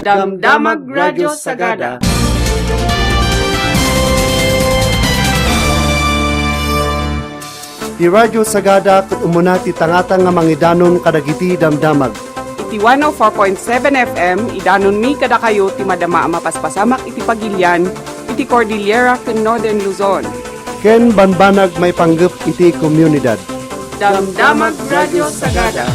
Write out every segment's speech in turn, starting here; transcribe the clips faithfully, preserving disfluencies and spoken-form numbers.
Damdamag Radio Sagada. Ti Radio Sagada ket umuna ti tangatang nga mangidanon kadagiti damdamag. Iti one oh four point seven F M, idanonmi kadakayo ti madama a mapaspasamak iti pagilian iti Cordillera ken Northern Luzon. Ken banbanag maipanggep iti komunidad. Damdamag Radio Sagada.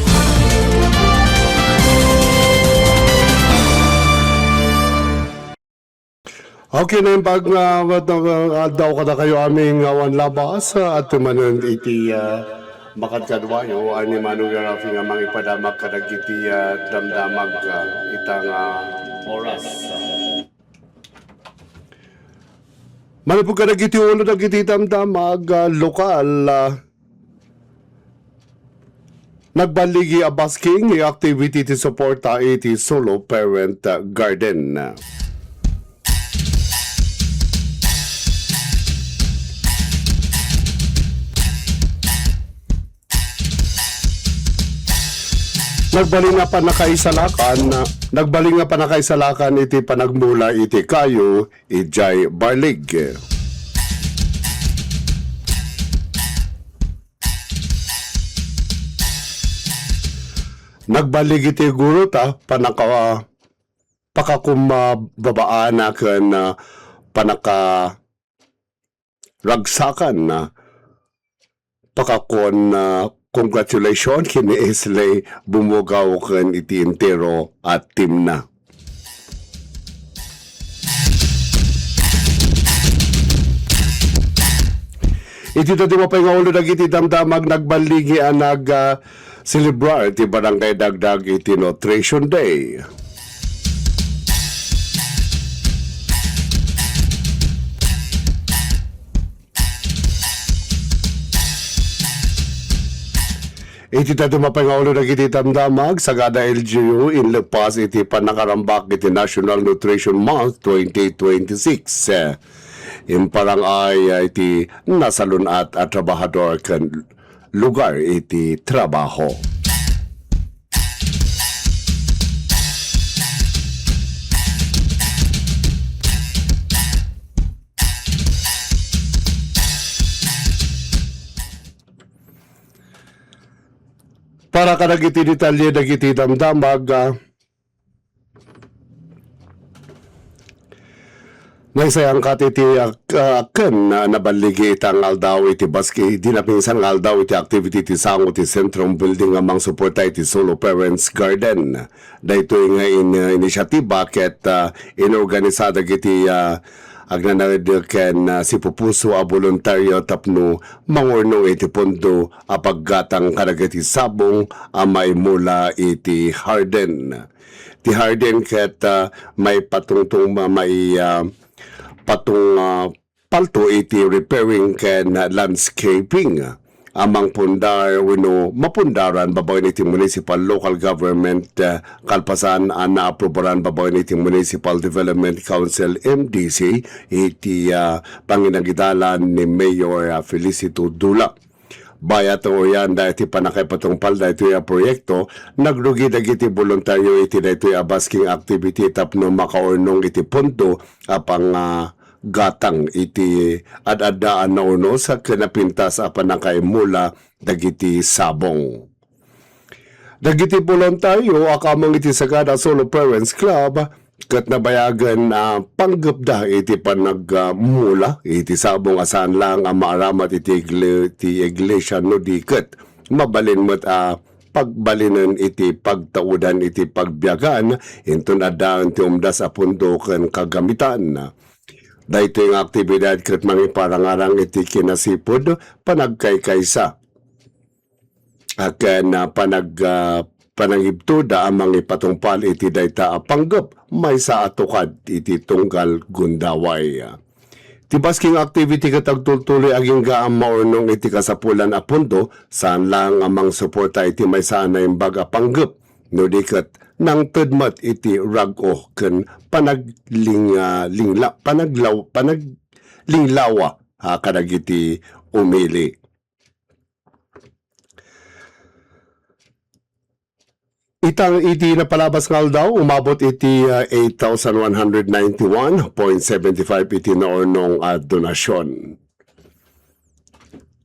Okay, naimbag nga, nga, nga addaw kadakayo amin nga awan labas, ah, at manen iti, ah, makadkaduayo, ani Manong Rafi nga mangipadamak kadagiti, ah, damdamag, ah, ita nga oras. Manipud kadagiti ulo dagiti damdamag, ah, lokal, ah, Nagballigi a busking nga activity ti suporta iti solo parent garden. Nagbalin nga pannakaisalakan, nagbalin nga pannakaisalakan iti panagmula iti kayo idiay Barlig. Nagballig iti guro ta panaka-, pakakumbabaan ken, ah, panaka-, ragsakan, ah, pakakuan, ah, congratulations ken ni Islay Bumugaw ken iti entero a team na. Iti dadduma pay nga ulo dagiti damdamag nagballigi a nag, ah, celebrar ti Barangay Dagdag iti Nutrition Day. Iti dadduma pay nga ulo dagiti damdamag, Sagada L G U inlepas iti pannakarambak iti National Nutrition Month twenty twenty-six. Imparang-ay iti nasalun-at a trabahador ken lugar iti trabaho. Para kadagiti detalye dagiti damdamag, ah, naisayangkat iti ak-, ah, ken, ah, naballigi ita nga aldaw iti baski, di napinsan nga aldaw iti activity ti sango ti Centrum Building nga mangsuporta iti Solo Parents Garden. Daytoy nga in-, inisyatiba ket, ah, inorganisa dagiti, ah, agnanaed ken, ah, sipupuso a boluntaryo tapno mangurnong iti pondo a paggatang kadagiti sabong a maimula iti Harden. Ti Harden ket, ah, maipatungtong ma-, mai-, ah, patung-, ah, palto iti repairing ken landscaping a mangpundar wenno mapundaran babaen iti municipal local government, ah, kalpasan a naaprubaran babaen iti Municipal Development Council, M D C, iti, ah, panginagidalan ni Mayor, ah, Felicito Dula. Bayat nga uyan dayta ti pannakaipatungpal daytoy a proyekto, nagrugi dagiti boluntaryo iti daytoy a busking activity tapno makaurnong iti pondo a pang, ah, gatang iti ad-addaan a unos ken napintas a pannakaimula dagiti sabong. Dagiti boluntaryo a kaamong iti Sagada Solo Parents Club ket nabayagen a panggepda iti panagmula iti sabong a saan laeng a maaramat iti igle-, ti iglesia no di ket mabalin met a pagbalinen iti pagtaudan iti pagbiagan inton addaen ti umdas a pondo ken kagamitan. Daytoy nga aktibidad ket mangiparangarang iti kinasipud, panagkaykaysa, a ken, ah, panag-, ah, panangibtoda a mangipatungpal iti dayta a panggep maysa a tukad iti tunggal gundaway. Ti basking activity ket agtultuloy agingga a maurnong iti kasapulan a pondo, saan laeng a mangsuporta iti maysa a naimbag a panggep, no di ket nangted met iti rag-o ken panagling-, ah, lingla-, panaglaw-, panaglinglawa, ah, kadagiti umili. Itang iti napalabas nga aldaw, umabot iti, ah, eight thousand one hundred ninety-one point seven five iti naurnong a donasyon.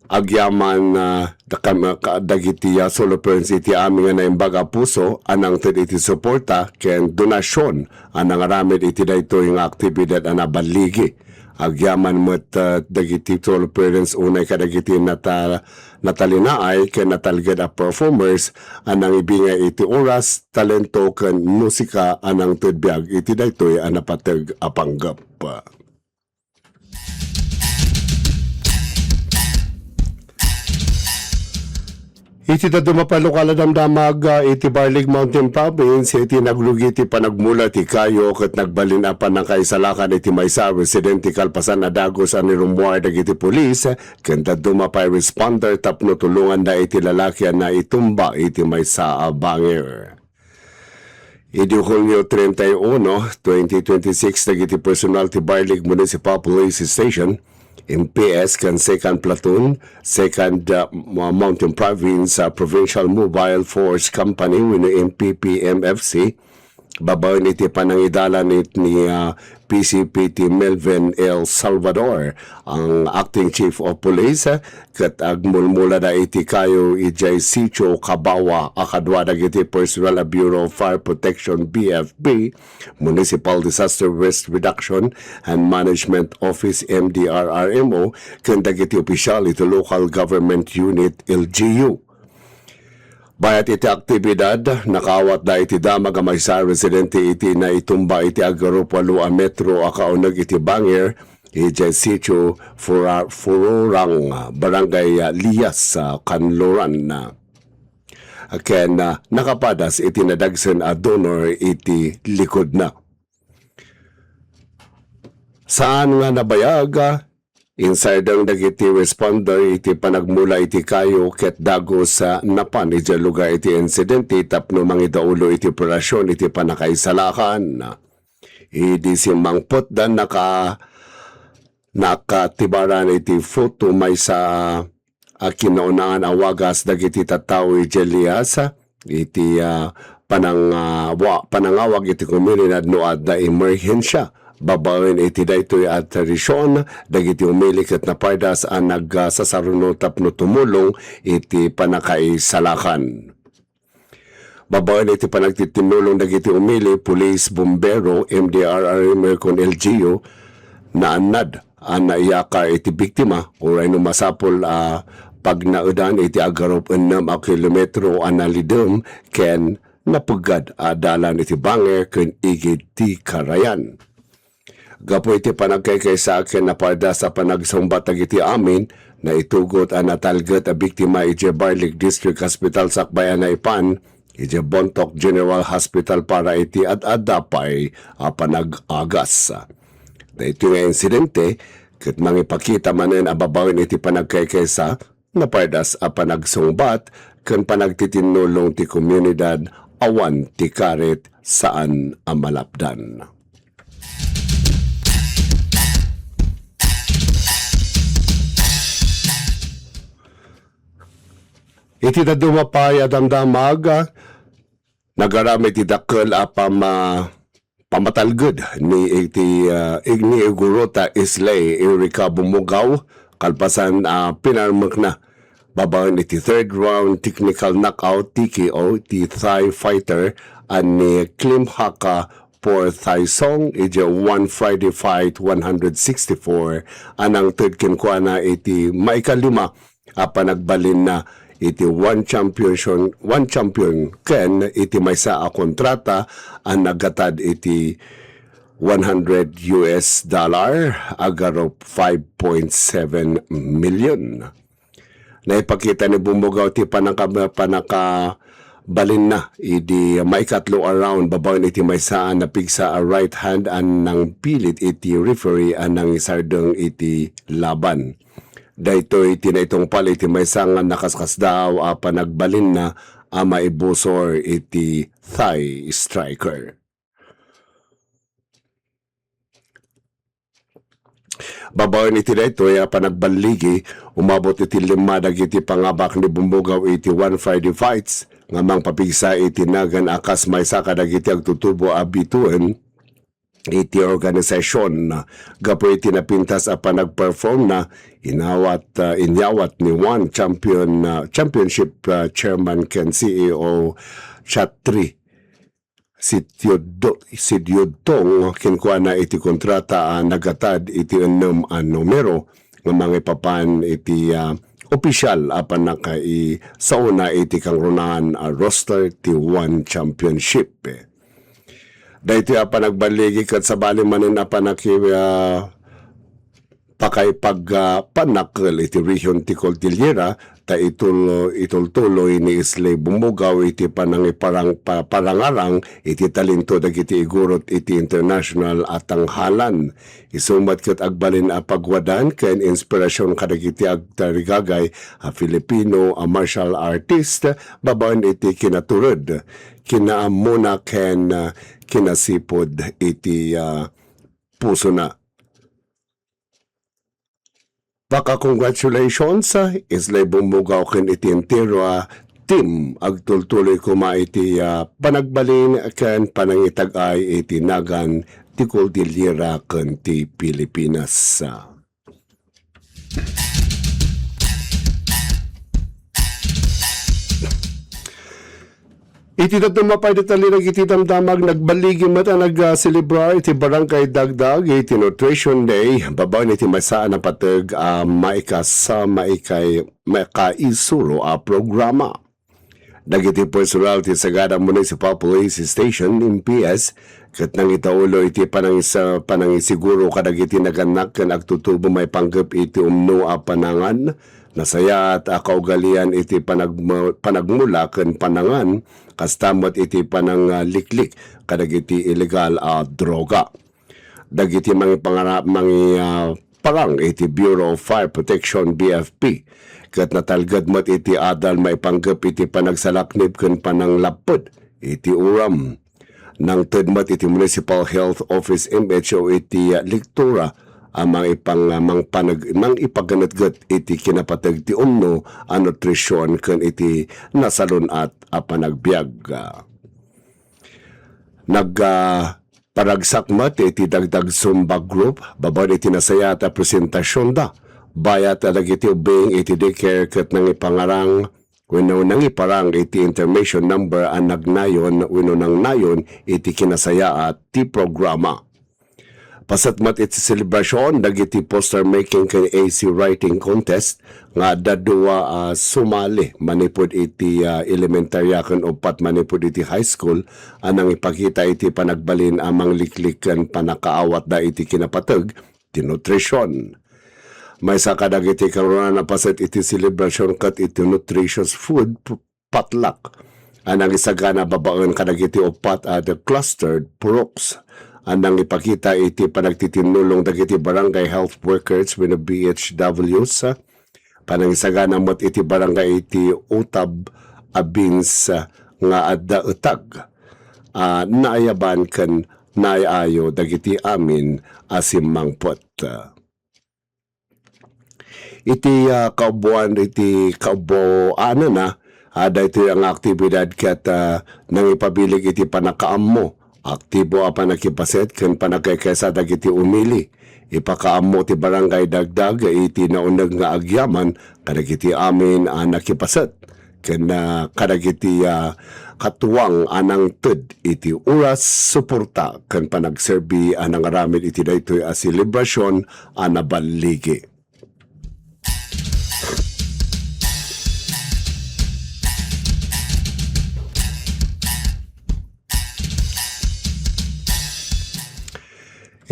Agyaman, ah, da-, kam-, ka-, dagiti, ah, solo parents iti amin nga naimbag a puso a nangted iti suporta ken donasyon a nangaramid iti daytoy nga aktibidad a naballigi. Agyaman met, ah, dagiti solo parents unay kadagiti nata-, natalinaay ken natalged a performers a nangibingay iti oras, talento ken musika a nangted biag iti daytoy a napateg a panggep. Iti dadduma pay lokal a damdamag, ah, iti Barlig Mountain Province, iti nagrugi ti panagmula ti kayo ket nagbalin a pannakaisalakan iti maysa a residente kalpasan a dagus a nirummuar dagiti pulis ken dadduma pay responder tapno tulonganda iti lalaki a naitumba iti maysa a bangir. Idi Hulio treinta y uno, twenty twenty-six, dagiti personal ti Barlig Municipal Police Station, M P S, ken Second Platoon, Second, uh, Mountain Province, uh, Provincial Mobile Force Company, wenno M P P M F C, babaen iti panangidalan it-, ni, uh, P C P T Melvin L Salvador, ang Acting Chief of Police, ket agmulmulada iti kayo idiay Sitio Kabawa a kadua dagiti personnel a Bureau of Fire Protection, B F P, Municipal Disaster Risk Reduction and Management Office, M D R R M O, ken dagiti opisyal iti Local Government Unit, L G U. Bayat iti aktibidad, nakaawatda iti damag a maysa a residente iti naitumba iti agarup walo a metro a kauneg iti bangir idiay Sitio Fura-, Fururang, Barangay Lias, Kanluran. Ken, ah, nakapadas iti nadagsen a donor iti likudna. Saan nga nabayag, ah, insardeng dagiti responder iti panagmula iti kayo ket dagus a napan idiay lugar iti insidente tapno mangidaulo iti operasyon iti pannakaisalakan. Idi simmangpetda, naka-, nakatibaran iti foto maysa a kinaunahan a wagas dagiti tattao idiay Lias, iti, ah, panang-, ah, wa-, panangawag iti komunidad no adda emerhensya. Babaen iti daytoy a tradisyon, dagiti umili ket napardas a nagsasaruno tapno tumulong iti pannakaisalakan. Babaen iti panagtitinnulong dagiti umili, pulis, bumbero, M D R R M ken L G U, naannad a naiyakar iti biktima, uray no masapul a pagnaedan iti agarup ennem a kilometro a nalidem ken napeggad a dalan iti bangir ken igid ti karayan. Gapu iti panagkaykaysa ken napardas a panagsungbat dagiti amin, naitugot a natalged a biktima idiay Barlig District Hospital sakbay a naipan idiay Bontoc General Hospital para iti ad-adda pay a panag-agas. Daytoy nga insidente ket mangipakita manen a babaen iti panagkaykaysa, napardas a panagsungbat ken panagtitinnulong ti komunidad awan ti karit saan a malapdan. Iti dadduma pay a damdamag, nagaram iti dakkel a pama-, pamatalged ni iti, ah, ig-, ni Igorota Islay, Erica Bumugaw, kalpasan a pinarmekna babaen iti third round technical knockout, T K O, ti Thai fighter a ni Klim Haka Por Thai Song iti One Friday Fight one hundred sixty-four a nangted kenkuana iti maikalima a panagbalinna iti one championship, one champion ken iti maysa a kontrata a naggatad iti one hundred U S dollar, agarup five point seven million. Naipakita ni Bumugaw ti panaka-, panakabalinna idi maikatlo a round babaen iti maysa a napigsa a right hand a nangpilit iti referee a nangisardeng iti laban. Daytoy ti naitungpal iti maysa nga nakaskasdaaw a panagbalinna a maibusor iti thigh striker. Babaen iti daytoy a panagballigi, umabot iti lima dagiti pangabak ni Bumugaw iti One Friday Fights nga mangpapigsa iti nagan a kas maysa kadagiti agtutubo a bituon iti organisasyon. Gapu iti napintas a panagperformna, inawat, ah, inyawat ni One champion, ah, championship, ah, chairman ken C E O Chatri Sidyudto-, Sidyudtong kenkuana iti kontrata a nagatad iti ennem a numero nga mangipapan iti, ah, opisyal a pannakaisaona iti kangrunaan a roster ti One Championship. Daytoy a panagballigi ket sabali manen a panaki-, ah, pakaipag-, ah, pannakkel iti rehiyon ti Cordillera, ta itul-, itultuloy ni Islay Bumugaw iti panangiparang-, pa-, parangarang iti talento dagiti igurot iti international a tanghalan. Isu met ket agbalin a pagwadan ken inspirasyon kadagiti agtarigagay a Filipino a martial artist babaen iti kinatured, kinaammona ken, ah, kinasipud iti, ah, pusona. Paka-congratulations, ah, Islay Bumugaw ken iti entero a team. Agtultuloy koma iti, ah, panagbalin ken panangitag-ay iti nagan ti Cordillera ken ti Pilipinas. Iti dadduma pay detalye dagiti damdamag, nagballigi met a nagselebrar iti Barangay Dagdag iti Nutrition Day babaen iti maysa a napateg a maikasa-, maikay-, maikaisuro a programa. Dagiti personal ti Sagada Municipal Police Station, M P S, ket nangitaulo iti panangisa-, panangisiguro kadagiti nagannak ken agtutubo maipanggep iti umno a panangan, nasayaat a kaugalian iti panagmu-, panagmula ken panangan, kasta met iti panangliklik kadagiti illegal a droga. Dagiti mangipangara-, mangi-, ah, parang iti Bureau of Fire Protection, B F P, ket natalged met iti adal maipanggep iti panagsalaknib ken pananglapped iti uram. Nangted met iti Municipal Health Office, M H O, iti, ah, lektura a mangipang-, mangpanag-, mangipaganetget iti kinapateg ti umno a nutrisyon ken iti nasalun-at a panagbiag. Nag-, ah, paragsak met iti Dagdag Zumba Group babaen iti nasayaat a presentasionda. Bayat a dagiti ubbing iti daycare ket nangipangarang wenno nangiparang iti intermission number a nagnayon wenno nangnayon iti kinasayaat ti programa. Paset met iti selebrasyon dagiti poster making ken essay writing contest nga adda dua a sumali manipud iti, ah, elementarya ken uppat manipud iti high school a nangipakita iti panagbalin a mangliklik ken pannakaawatda iti kinapateg ti nutrisyon. Maysa kadagiti kangrunaan a paset iti selebrasyon ket iti nutritious food p-, potluck a nangisagana babaen kadagiti uppat a The Clustered Puroks a nangipakita iti panagtitinnulong dagiti barangay health workers wenno B H Ws. Panangisagana met iti barangay iti utab a beans nga adda etag a naayaban ken naay-ayo dagiti amin a simmangpet. Iti, ah, kaubboan, iti kaubboananna, ah, daytoy nga aktibidad ket, ah, nangipabilig iti pannakaammo, aktibo a pannakipaset ken pannakaykaysa dagiti umili. Ipakaammo ti Barangay Dagdag iti nauneg nga agyaman kadagiti amin a nakipaset ken, ah, kadagiti, ah, katuang a nangted iti oras, suporta, ken panagserbi a nangaramid iti daytoy a selebrasyon a naballigi.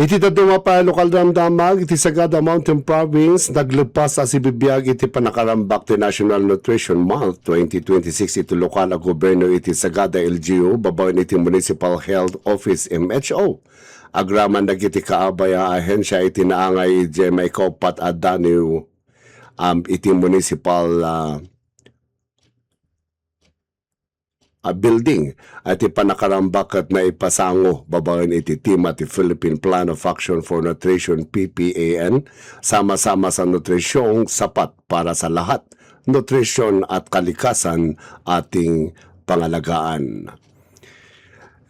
Iti dadduma pay a lokal damdamag, iti Sagada Mountain Province, naglepas a sibibiag iti pannakarambak ti National Nutrition Month twenty twenty-six iti lokal a gobyerno iti Sagada L G U, babaen iti Municipal Health Office, M H O. Agraman dagiti kaabay a ahensya iti naangay idiay maikauppat a daniw, um, iti municipal, ah, a building. Iti panakarambak ket naipasango babaen iti tema ti Philippine Plan of Action for Nutrition, P P A N, sama-sama sa nutrisyong sapat para sa lahat, nutrisyon at kalikasan ating pangalagaan.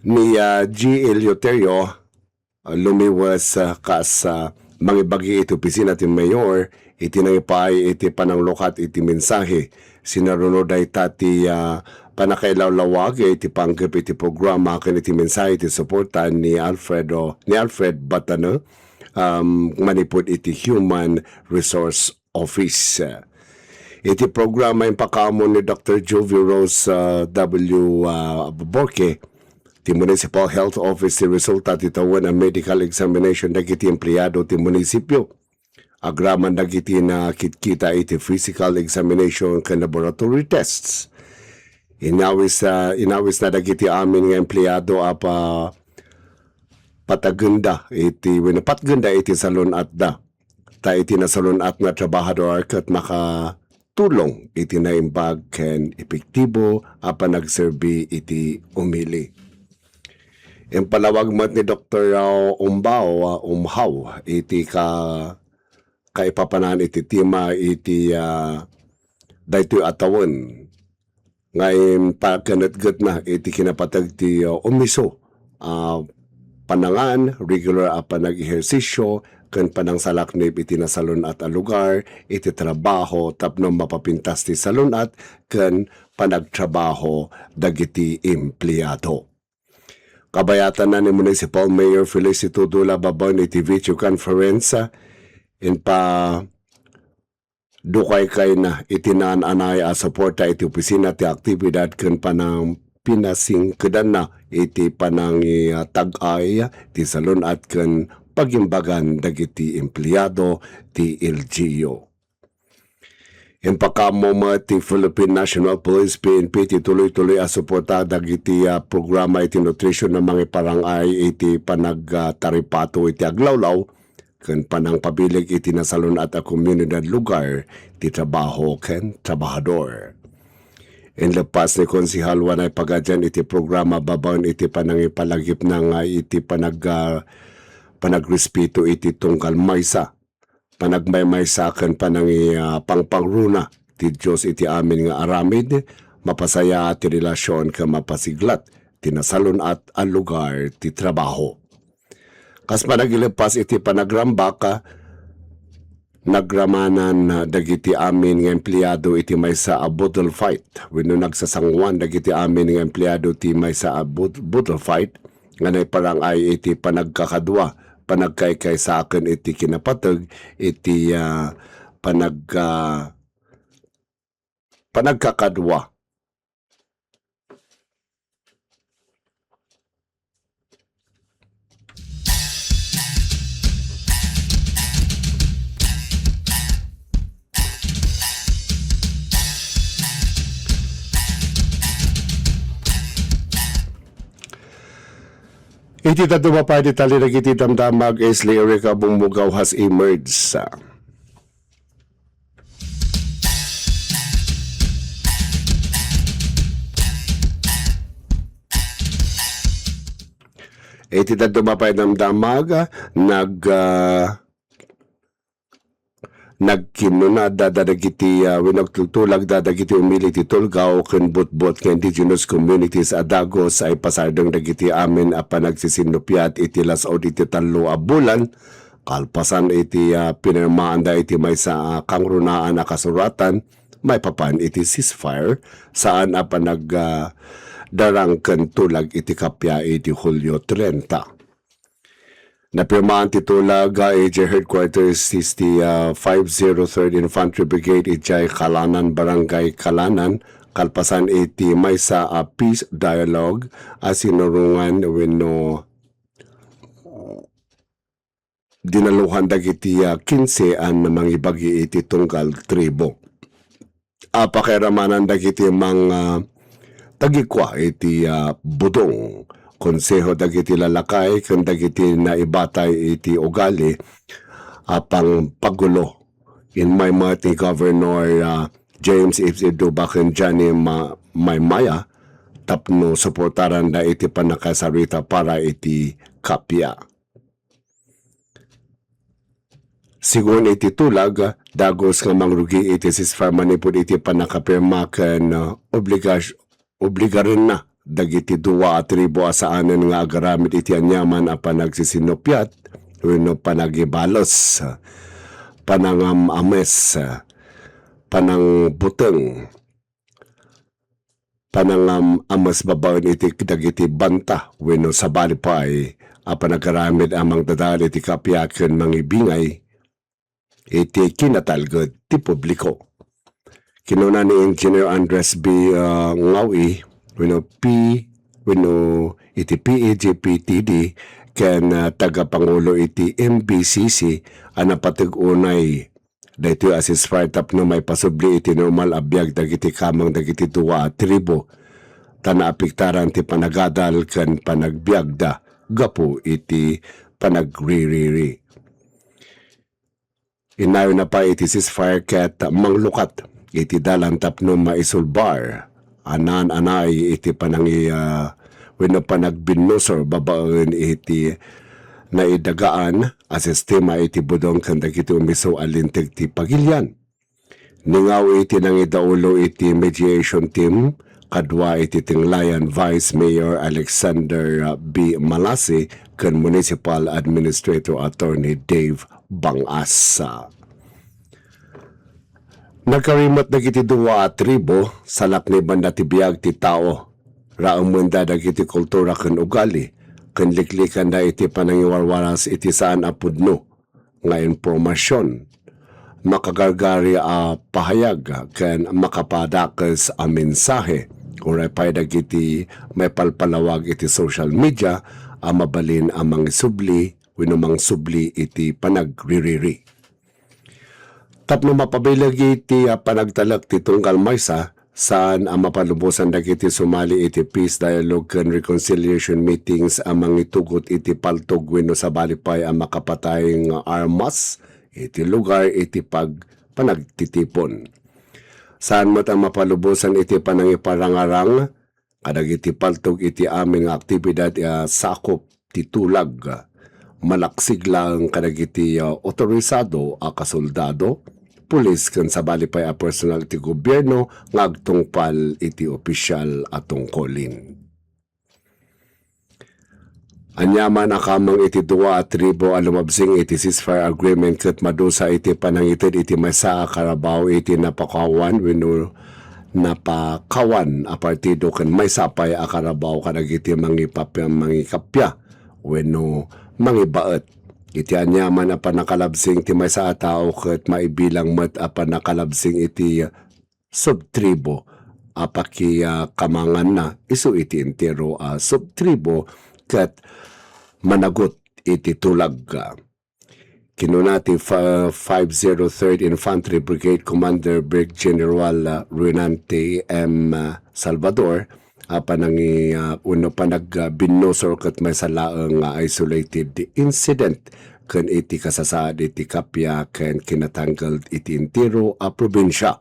Ni, ah, G. Eleuterio, ah, lumiwes, ah, kas, ah, mangibagi iti opisina ti mayor iti nangipaay iti pananglukat iti mensahe. Sinaruno dayta ti, ah, panakailawlawag iti panggep iti programa ken iti mensahe ti suporta ni Alfredo, ni Alfred Batano, um, manipud iti Human Resource Office. Iti programa impakaammo ni Doctor Juvie Rose, ah, W, ah, Borque, ti Municipal Health Office ti resulta ti tawen a medical examination dagiti empleado ti munisipio. Agraman dagiti nakitkita iti physical examination ken laboratory tests. Inawis, ah, inawisna dagiti amin nga empleado a pa-, patagenda iti, wenno patgenda iti salun-atda. Ta iti nasalun-at nga trabahador ket makatulong iti naimbag ken epektibo a panagserbi iti umili. Impalawag met ni Doktor Umbao, ah, Umhaw iti ka-, kaipapanan iti tema iti, ah, daytoy a tawen nga impakanetgetna iti kinapateg ti, uh, umiso a panangan, regular a panag-ehersisyo, ken panangsalaknib iti nasalun-at a lugar iti trabaho tapno mapapintas ti salun-at ken panagtrabaho dagiti empleado. Kabayatanna ni Municipal Mayor Felicito Dula babaen iti video conference, ah, impa-, dukaykayna iti naan-anay a suporta iti opisina ti aktibidad ken panang-, pinasingkedanna iti panangitag-ay ti salun-at ken pagimbagan dagiti empleado ti L G U. Impakaammo met ti Philippine National Police, P N P, ti tuloy-tuloy a suporta dagiti, ah, programa iti nutrition a mangiparang-ay iti panagtaripato iti aglawlaw ken panangpabilig iti nasalun-at a komunidad, lugar ti trabaho ken trabahador. Inlepas ni Konsehal Juanay Pagadian iti programa babaen iti panangipalagipna nga iti panag-, ah, panagrespeto iti tunggal maysa, panagmaymaysa ken panangi-, ah, pangpangruna ti Dios iti amin nga aramid, mapasayaat ti relasion ken mapasiglat ti nasalun-at a lugar ti trabaho. Kas panaglepas iti panagrambak, nagramanan dagiti amin nga empleado iti maysa a boodle fight wenno nagsasanguan dagiti amin nga empleado ti maysa a bood-, boodle fight nga naiparang-ay iti panagkakadua, panagkaykaysaken iti kinapateg iti, ah, panag-, ah, panagkakadua. Iti dadduma pay detalye dagiti damdamag, Ashley Erica Bumugaw has emerged. Iti dadduma pay damdamag, nag-, ah, nagkinunada dagiti, ah, wenno nagtultulagda dagiti umili ti Tulgao ken Butbot nga indigenous communities a dagus a ipasardeng dagiti amin a panagsisinnupiat iti las-ud iti tallo a bulan, kalpasan iti, ah, pinirmaanda iti maysa a kangrunaan a kasuratan maipapan iti ceasefire, saan a panag-, ah, darang ken tulag iti kappia iti Hulio trenta. Napirmaan ti tulag, ah, idiay headquarters iti, ah, five zero third Infantry Brigade idiay Kalanan, Barangay Kalanan, kalpasan iti maysa a peace dialogue a sinurungan wenno dinaluhan dagiti, ah, kinse a mangibagi iti tunggal tribo. A pakairamanan dagiti mang-, ah, tagikua iti, ah, budong, konseho dagiti lalakay ken dagiti naibatay iti ugali a pangpagulo. Immay met ni Governor, ah, James Ives Iduba ken Johnny Ma-, Maymaya, tapno suportaranda iti pannakasarita para iti kappia. Sigun iti tulag, dagus nga mangrugi iti ceasefire manipud iti pannakapirma ken, uh, obligas-, obligarenna dagiti dua a tribo a saanen nga agaramid iti aniaman a panagsisinupiat wenno panagibalos, panangam-ames, panangbuteng, panangam-ames babaen iti dagiti banta wenno sabali pay a panagaramid a mangdadael iti kappia ken mangibingay iti kinatalged ti publiko. Kinuna ni Engineer Andres B, ah, Ngawi, wenno P, wenno iti P A G P T D, ken, ah, tagapangulo iti M B C C a napateg unay daytoy a ceasefire tapno maipasubli iti normal a biag dagiti kameng dagiti dua a tribo, ta naapektaran ti panagadal ken panagbiagda gapu iti panagririri. Innayon na pay iti ceasefire ket manglukat iti dalan tapno maisulbar a naan-anay iti panangi-, ah, wenno panagbinusor babaen iti naidagaan a sistema iti budong ken dagiti umiso a linteg ti pagilian. Ningaw iti nangidaulo iti mediation team kadua iti Tinglayan Vice Mayor Alexander B Malasi ken Municipal Administrator Attorney Dave Bangas. Nagkarimet dagiti dua a tribo, salaknibanda ti biag ti tao, raemmenda dagiti kultura ken ugali, ken liklikanda iti panangiwarwaras iti saan a pudno nga impormasion, makagargari a pahayag, ken makapadakes a mensahe, uray pay dagiti maipalpalawag iti social media a mabalin a mangisubli wenno mangsubli iti panagririri. Tapno mapabileg iti, ah, panagtalek ti tunggal maysa, saan a mapalubosan dagiti sumali iti peace dialogue ken reconciliation meetings a mangitugot iti paltog wenno sabali pay a makapatay nga armas iti lugar iti pag-, panagtitipon. Saan met a mapalubosan iti panangiparangarang kadagiti paltog iti amin nga aktibidad a sakup ti tulag, malaksig laeng kadagiti, ah, otorisado a kasoldado, pulis ken sabali pay a personal ti gobierno nga agtungpal iti opisial a tungkolin. Aniaman a kameng iti dua a tribo a lumabsing iti ceasefire agreement ket madusa iti panangited iti maysa a karabaw iti napakawan wenno napakawan a partido ken maysa pay a karabaw kadagiti mangipap-, mangikappia wenno mangibaet. Iti aniaman a pannakalabsing ti maysa a tao ket maibilang met a pannakalabsing iti subtribo a pakikamanganna isu iti entero a subtribo ket managot iti tulag. Kinuna ti fa-, five zero third Infantry Brigade Commander Brig General, ah, Renante M, ah, Salvador, a panangi-, ah, wenno panag-, ah, binnusor ket maysa laeng nga isolated incident ken iti kasasaad iti kappia ken kinatanggel iti entero a probinsia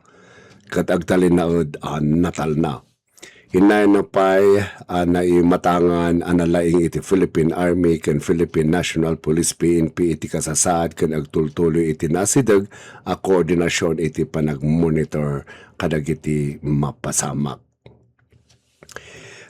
ket agtalinaed a natalna. Innayon pay a naimatangan a nalaing iti Philippine Army ken Philippine National Police, P N P, iti kasasaad ken agtultuloy iti naasideg a koordinasion iti panagmonitor kadagiti mapasamak.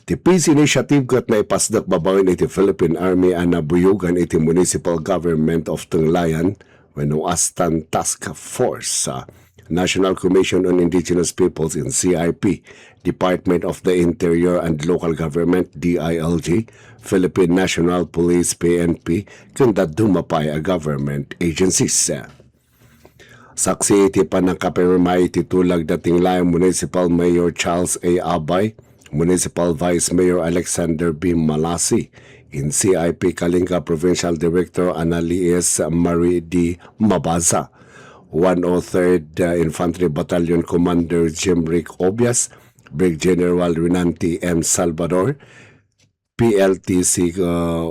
Ti peace initiative ket naipasdek babaen iti Philippine Army a nabuyogan iti Municipal Government of Tunglayan wenno Astan Task Force, ah, National Commission on Indigenous Peoples, N C I P, Department of the Interior and Local Government, D I L G, Philippine National Police, P N P, ken dadduma pay a government agencies. Saksi iti pannakapirma iti tulag da Tinglayan Municipal Mayor Charles A Abay, Municipal Vice Mayor Alexander B Malasi, N C I P Kalinga Provincial Director Annalise Marie D Mabaza, one oh third, uh, Infantry Battalion Commander Jim Rick Obias, Brig General Renante M Salvador, P L T C, uh,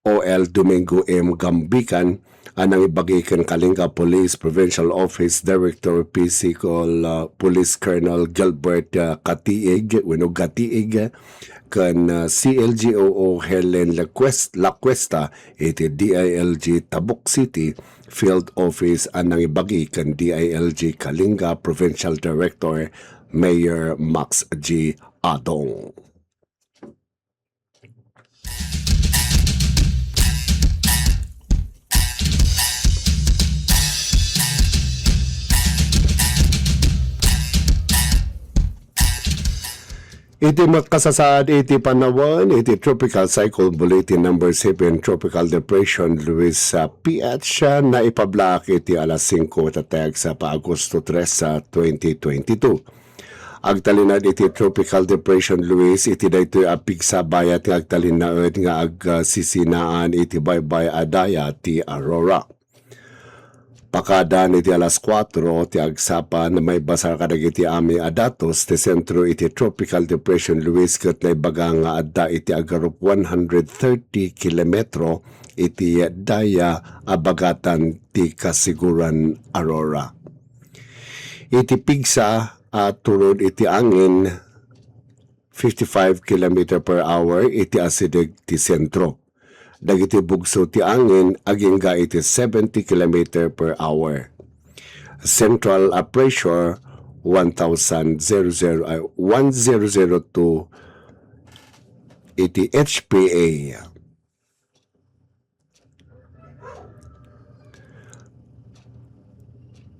O L Domingo M Gambican, a nangibagi ken Kalinga Police Provincial Office Director Physical, ah, Police Colonel Gilbert, ah, Katiig, wenno Gatiig, ken, ah, C L G O O Helen Lacues-, Lacuesta iti D I L G Tabuk City Field Office a nangibagi ken D I L G Kalinga Provincial Director Mayor Max G Adong. Iti makasasaad iti panawen, iti Tropical Cyclone Bulletin Number Seven, Tropical Depression Luis, ah, P H, ah, naipablaak iti alas singko tattayag sapa Agosto tres, ah, twenty twenty-two. Agtalinaed iti Tropical Depression Luis iti daytoy a pigsa bayat nga agtalinaed nga agsisinaan iti baybay a daya ti Aurora. Pakadan iti alas kuatro ti agsapa, naibasar kadagiti amin a datos ti sentro iti Tropical Depression Luis ket naibaga nga adda iti agarup one hundred thirty kilometro iti daya a bagatan ti kasiguran Aurora. Iti pigsa a turod iti angin, fifty-five kilometer per hour iti asideg ti sentro. Dagiti bugso ti angin agingga iti seventy kilometer per hour. Central a pressure, one thousand zero zero, ay, one zero zero two iti H P A.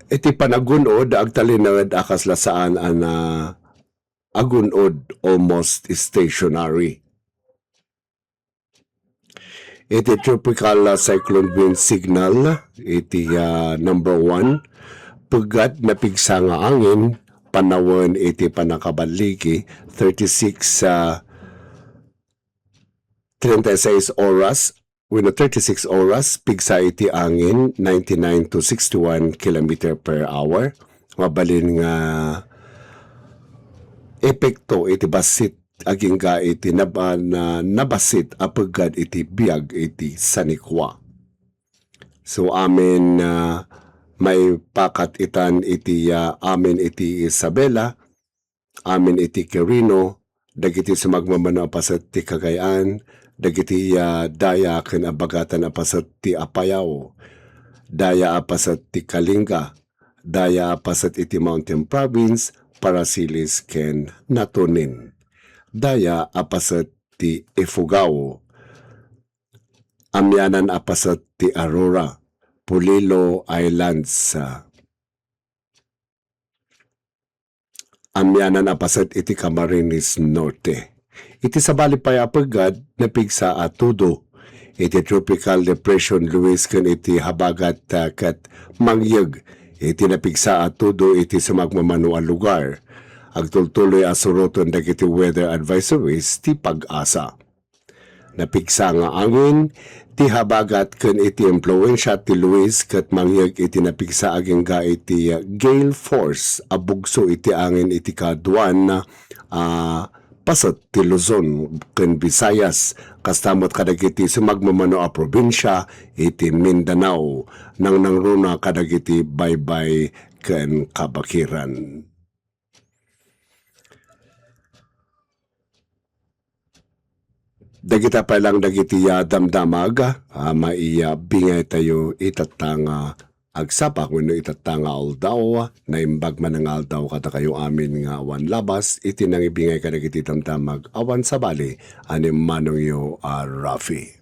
Iti panagun-od, agtalinaed a kasla saan a naagun-od, almost stationary. Iti Tropical, ah, Cyclone Wind Signal, iti, ah, number one, peggat napigsa nga angin, panawen iti pannakaballigi, thirty-six, ah, treinta y seis oras, wenno thirty-six oras, pigsa iti angin, ninety-nine to sixty-one kilometer per hour. Mabalin nga epekto iti bassit agingga iti nab-, ah, na-, nabassit a peggat iti biag iti sanikua. So, amin, ah, maipakat itan iti, ah, amin iti Isabela, amin iti Quirino, dagiti sumagmamano a paset ti Cagayan, dagiti, ah, daya ken abagatan a paset ti Apayao, daya a paset ti Kalinga, daya a paset iti Mountain Province, Parasiles ken Natonin, daya a paset ti Ifugao, amianan a paset ti Aurora, Polillo Islands, ah, amianan a paset iti Camarines Norte. Iti sabali pay a peggat, napigsa a tudo iti Tropical Depression Luis ken iti habagat, ah, ket mangyeg iti napigsa a tudo iti sumagmamano a lugar. Agtultuloy a suroten dagiti weather advisories ti PAGASA. Napigsa nga angin ti habagat ken iti impluensia ti Luis ket mangyeg iti napigsa agingga iti gale force a bugso iti angin iti kaduan a paset ti Luzon ken Visayas, kasta met kadagiti sumagmamano a probinsia iti Mindanao, nangnangruna kadagiti baybay ken kabakiran. Dagita pay lang dagiti, ah, damdamag, ah, maibingaytayo itatta nga agsapa wenno itatta nga aldaw. Naimbag man nga aldaw kadakayo amin nga awan labas iti nangibingay kadagiti damdamag awan sabali a ni manongyo a Rafi.